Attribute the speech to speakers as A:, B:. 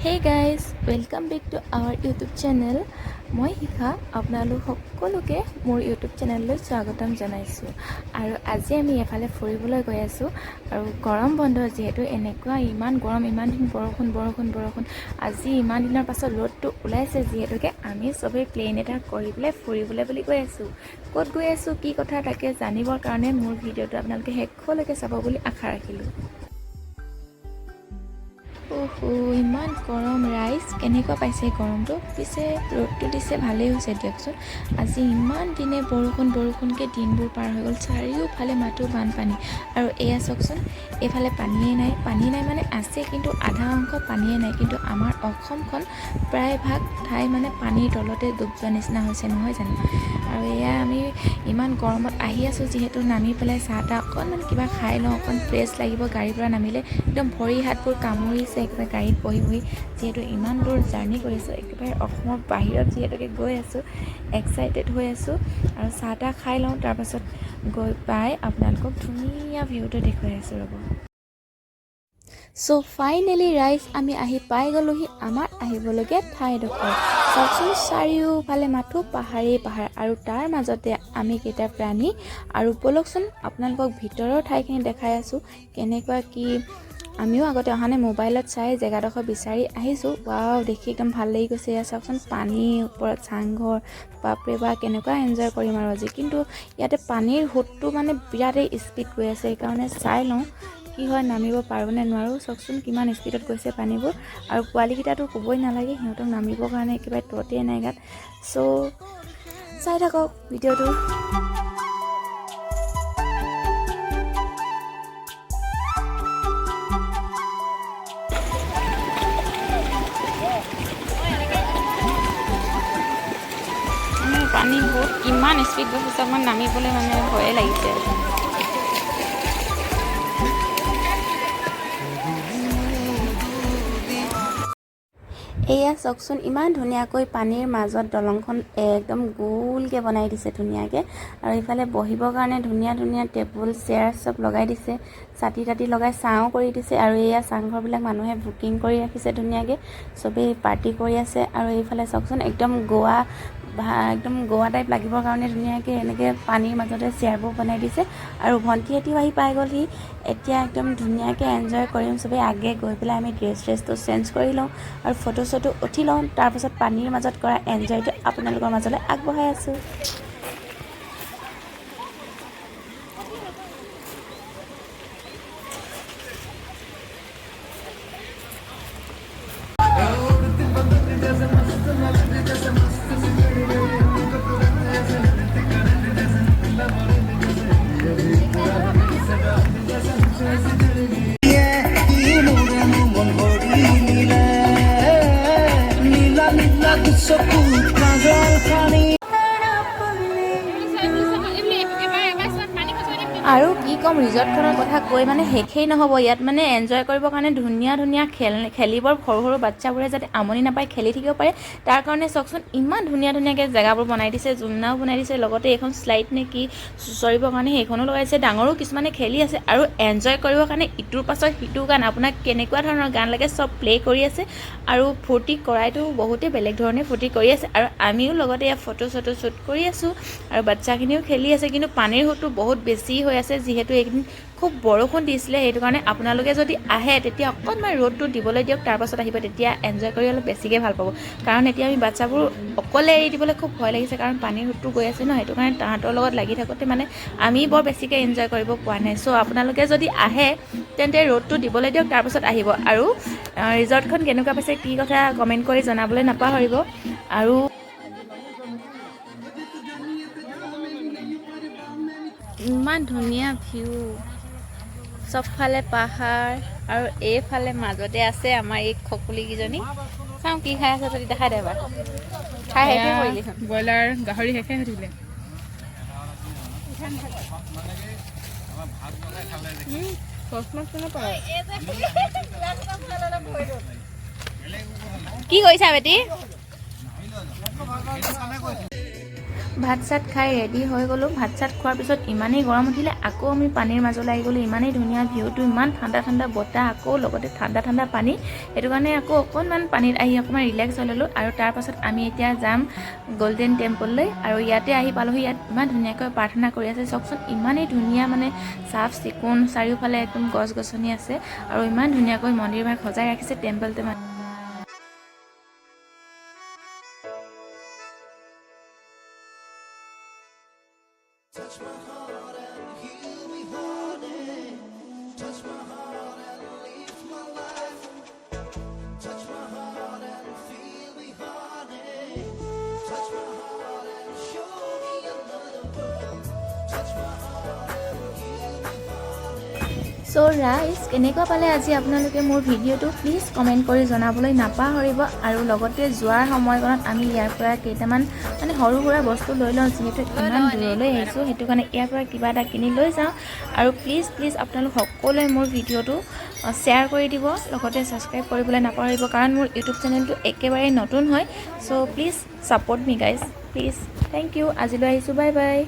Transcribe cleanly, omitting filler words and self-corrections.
A: Hey guys, welcome back to our YouTube channel. মই শিখা, আপোনালোক সকলোকে মোৰ ইউটিউব চেনেললৈ স্বাগতম জনাইছোঁ। আৰু আজি আমি এফালে ফুৰিবলৈ গৈ আছোঁ। আৰু গৰম বন্ধ যিহেতু, এনেকুৱা ইমান গৰম, ইমান দিন বৰষুণ বৰষুণ বৰষুণ, আজি ইমান দিনৰ পাছত ৰ'দটো ওলাইছে যিহেতুকে আমি চবেই প্লেন এটা কৰি পেলাই ফুৰিবলৈ বুলি গৈ আছোঁ। ক'ত গৈ আছোঁ, কি কথা, তাকে জানিবৰ কাৰণে মোৰ ভিডিঅ'টো আপোনালোকে শেষলৈকে চাব বুলি আশা ৰাখিলোঁ। অহ, ইমান গৰম ৰাইজ, কেনেকুৱা পাইছে গৰমটো? পিছে ৰ'দটো দিছে, ভালেই হৈছে দিয়কচোন। আজি ইমান দিনে বৰষুণ বৰষুণকৈ দিনবোৰ পাৰ হৈ গ'ল। চাৰিওফালে মাথো বানপানী। আৰু এয়া চাওকচোন, এইফালে পানীয়ে নাই। পানী নাই মানে আছে, কিন্তু আধা অংশ পানীয়ে নাই। কিন্তু আমাৰ অসমখন প্ৰায়ভাগ ঠাই মানে পানীৰ তলতে ডুব যোৱা নিচিনা হৈছে, নহয় জানো? আৰু এয়া আমি ইমান গৰমত আহি আছোঁ যিহেতু, নামি পেলাই চাহ তাহ অকণমান কিবা খাই লওঁ, অকণ ফ্ৰেছ লাগিব। গাড়ীৰ পৰা নামিলে একদম ভৰি হাতবোৰ কামুৰিছে একেবাৰে গাড়ীত বহি বহি, যিহেতু ইমান দূৰ জাৰ্ণি কৰিছোঁ, একেবাৰে অসমৰ বাহিৰত যিহেতুকে গৈ আছোঁ, এক্সাইটেড হৈ আছোঁ। আৰু চাহ তাহ খাই লওঁ, তাৰপাছত গৈ পাই আপোনালোকক ধুনীয়া ভিউটো দেখুৱাই আছোঁ, ৰ'ব। চ' ফাইনেলি ৰাইজ, আমি আহি পাই গ'লোহি আমাৰ আহিবলগীয়া ঠাইডোখৰ। চাওকচোন, চাৰিওফালে মাথো পাহাৰেই পাহাৰ আৰু তাৰ মাজতে আমি কেইটা প্ৰাণী। আৰু ব'লকচোন, আপোনালোকক ভিতৰৰ ঠাইখিনি দেখাই আছোঁ কেনেকুৱা কি। আমিও আগতে অহা নাই, মোবাইলত চাই জেগাডোখৰ বিচাৰি আহিছোঁ। ৱাও, দেখি একদম ভাল লাগি গৈছে। এয়া চাওকচোন, পানীৰ ওপৰত চাংঘৰ, বাপৰে বা, কেনেকুৱা এনজয় কৰিম আৰু আজি। কিন্তু ইয়াতে পানীৰ সোঁতটো মানে বিৰাটেই স্পীড গৈ আছে, সেইকাৰণে চাই লওঁ কি হয়, নামিব পাৰোঁ নে নোৱাৰোঁ। চাওকচোন, কিমান স্পীডত গৈছে পানীবোৰ। আৰু পোৱালিকেইটাতো ক'বই নালাগে, সিহঁতক নামিবৰ কাৰণে একেবাৰে ততেই নাই গাত। চ' চাই থাকক ভিডিঅ'টো। পানী বহুত কিমান স্পীড গৈছে, অকণমান নামিবলৈ মানে ভয়ে লাগিছে। এয়া চাওকচোন, ইমান ধুনীয়াকৈ পানীৰ মাজত দলংখন একদম গোলকৈ বনাই দিছে ধুনীয়াকৈ। আৰু ইফালে বহিবৰ কাৰণে ধুনীয়া ধুনীয়া টেবুল চেয়াৰ চব লগাই দিছে, ছাতি তাতি লগাই ছাঁও কৰি দিছে। আৰু এয়া চাংঘৰবিলাক মানুহে বুকিং কৰি ৰাখিছে ধুনীয়াকৈ, চবেই পাৰ্টি কৰি আছে। আৰু এইফালে চাওকচোন, একদম গোৱা টাইপ লাগিবৰ কাৰণে ধুনীয়াকৈ এনেকৈ পানীৰ মাজতে চেয়াৰবোৰ বনাই দিছে। আৰু ভণ্টিহঁতিও আহি পাই গ'লহি। এতিয়া একদম ধুনীয়াকৈ এনজয় কৰিম চবেই। আগে গৈ পেলাই আমি ড্ৰেছ ট্ৰেছটো চেঞ্জ কৰি লওঁ আৰু ফটো চটো উঠি লওঁ, তাৰপাছত পানীৰ মাজত কৰা এনজয়টো আপোনালোকৰ মাজলৈ আগবঢ়াই আছোঁ।
B: নীলা নীলা চকুত কাজল সানি।
A: আৰু কি ক'ম ৰিজৰ্টখনৰ কথা, কৈ মানে শেষেই নহ'ব। ইয়াত মানে এনজয় কৰিবৰ কাৰণে ধুনীয়া ধুনীয়া খেল খেলিবৰ, সৰু সৰু বাচ্ছাবোৰে যাতে আমনি নাপায়, খেলি থাকিব পাৰে, তাৰ কাৰণে চাওকচোন ইমান ধুনীয়া ধুনীয়াকৈ জেগাবোৰ বনাই দিছে, জুলনাও বনাই দিছে, লগতে এইখন শ্লাইড নে কি চুঁচৰিবৰ কাৰণে সেইখনো লগাইছে। ডাঙৰো কিছুমানে খেলি আছে। আৰু এনজয় কৰিবৰ কাৰণে ইটোৰ পাছত সিটো গান, আপোনাক কেনেকুৱা ধৰণৰ গান লাগে চব প্লে' কৰি আছে। আৰু ফূৰ্তি কৰাইতো বহুতেই বেলেগ ধৰণে ফূৰ্তি কৰি আছে। আৰু আমিও লগতে ইয়াত ফটো চটো শ্বুট কৰি আছোঁ আৰু বাচ্ছাখিনিও খেলি আছে। কিন্তু পানীৰ সোঁতটো বহুত বেছি হৈ আছে, যিহেতু এইকেইদিন খুব বৰষুণ দিছিলে। সেইটো কাৰণে আপোনালোকে যদি আহে, তেতিয়া অকণমান ৰ'দটো দিবলৈ দিয়ক, তাৰপাছত আহিব, তেতিয়া এনজয় কৰি অলপ বেছিকৈ ভাল পাব। কাৰণ এতিয়া আমি বাচ্ছাবোৰ অকলে এৰি দিবলৈ খুব ভয় লাগিছে, কাৰণ পানীৰ সোঁতটো গৈ আছে ন, সেইটো কাৰণে তাহাঁতৰ লগত লাগি থাকোঁতে মানে আমি বৰ বেছিকৈ এনজয় কৰিব পৰা নাই। চ' আপোনালোকে যদি আহে, তেন্তে ৰ'দটো দিবলৈ দিয়ক, তাৰপাছত আহিব। আৰু ৰিজৰ্টখন কেনেকুৱা পাইছে, কি কথা, কমেণ্ট কৰি জনাবলৈ নাপাহৰিব। আৰু ইমান ধুনীয়া ভিউ, চবফালে পাহাৰ আৰু এইফালে মাজতে আছে আমাৰ এই খকুলিকেইজনী। চাওঁ কি খাই আছে যদি দেখাই দে এবাৰ। খাই শেষে কৰিলিচোন।
C: ব্ৰইলাৰ, গাহৰি শেষে হৈ থাকিলে। সচ মাছ কেনেকুৱা?
A: কি কৰিছা বেটি? ভাত চাত খাই ৰেডি হৈ গ'লোঁ। ভাত চাত খোৱাৰ পিছত ইমানেই গৰম উঠিলে, আকৌ আমি পানীৰ মাজলৈ আহি গ'লোঁ। ইমানেই ধুনীয়া ভিউটো, ইমান ঠাণ্ডা ঠাণ্ডা বতাহ, আকৌ লগতে ঠাণ্ডা ঠাণ্ডা পানী। সেইটো কাৰণে আকৌ অকণমান পানীত আহি অকণমান ৰিলেক্স হৈ ল'লোঁ। আৰু তাৰপাছত আমি এতিয়া যাম গল্ডেন টেম্পললৈ। আৰু ইয়াতে আহি পালোহি। ইয়াত ইমান ধুনীয়াকৈ প্ৰাৰ্থনা কৰি আছে, চাওকচোন। ইমানেই ধুনীয়া, মানে চাফ চিকুণ, চাৰিওফালে একদম গছ গছনি আছে আৰু ইমান ধুনীয়াকৈ মন্দিৰভাগ সজাই ৰাখিছে টেম্পলটো মানে।
B: Touch my heart and heal me heartache. Touch my heart and live my life. Touch my heart and feel me heartache. Touch my heart and show me another world. Touch my heart and heal me heartache.
A: চ' ৰাইজ, কেনেকুৱা পালে আজি আপোনালোকে মোৰ ভিডিঅ'টো? Please comment কৰি জনাবলৈ নাপাহৰিব। আৰু লগতে যোৱাৰ সময়কণত আমি ইয়াৰ পৰা কেইটামান মানে সৰু সুৰা বস্তু লৈ লওঁ, যিহেতু ইমান দূৰলৈ আহিছোঁ, সেইটো কাৰণে ইয়াৰ পৰা কিবা এটা কিনি লৈ যাওঁ। আৰু প্লিজ প্লিজ আপোনালোক সকলোৱে মোৰ ভিডিঅ'টো শ্বেয়াৰ কৰি দিব, লগতে ছাবস্ক্ৰাইব কৰিবলৈ নাপাহৰিব, কাৰণ মোৰ ইউটিউব চেনেলটো একেবাৰেই নতুন হয়। So please support me, guys, please. Thank you. আজিলৈ আহিছোঁ, বাই বাই।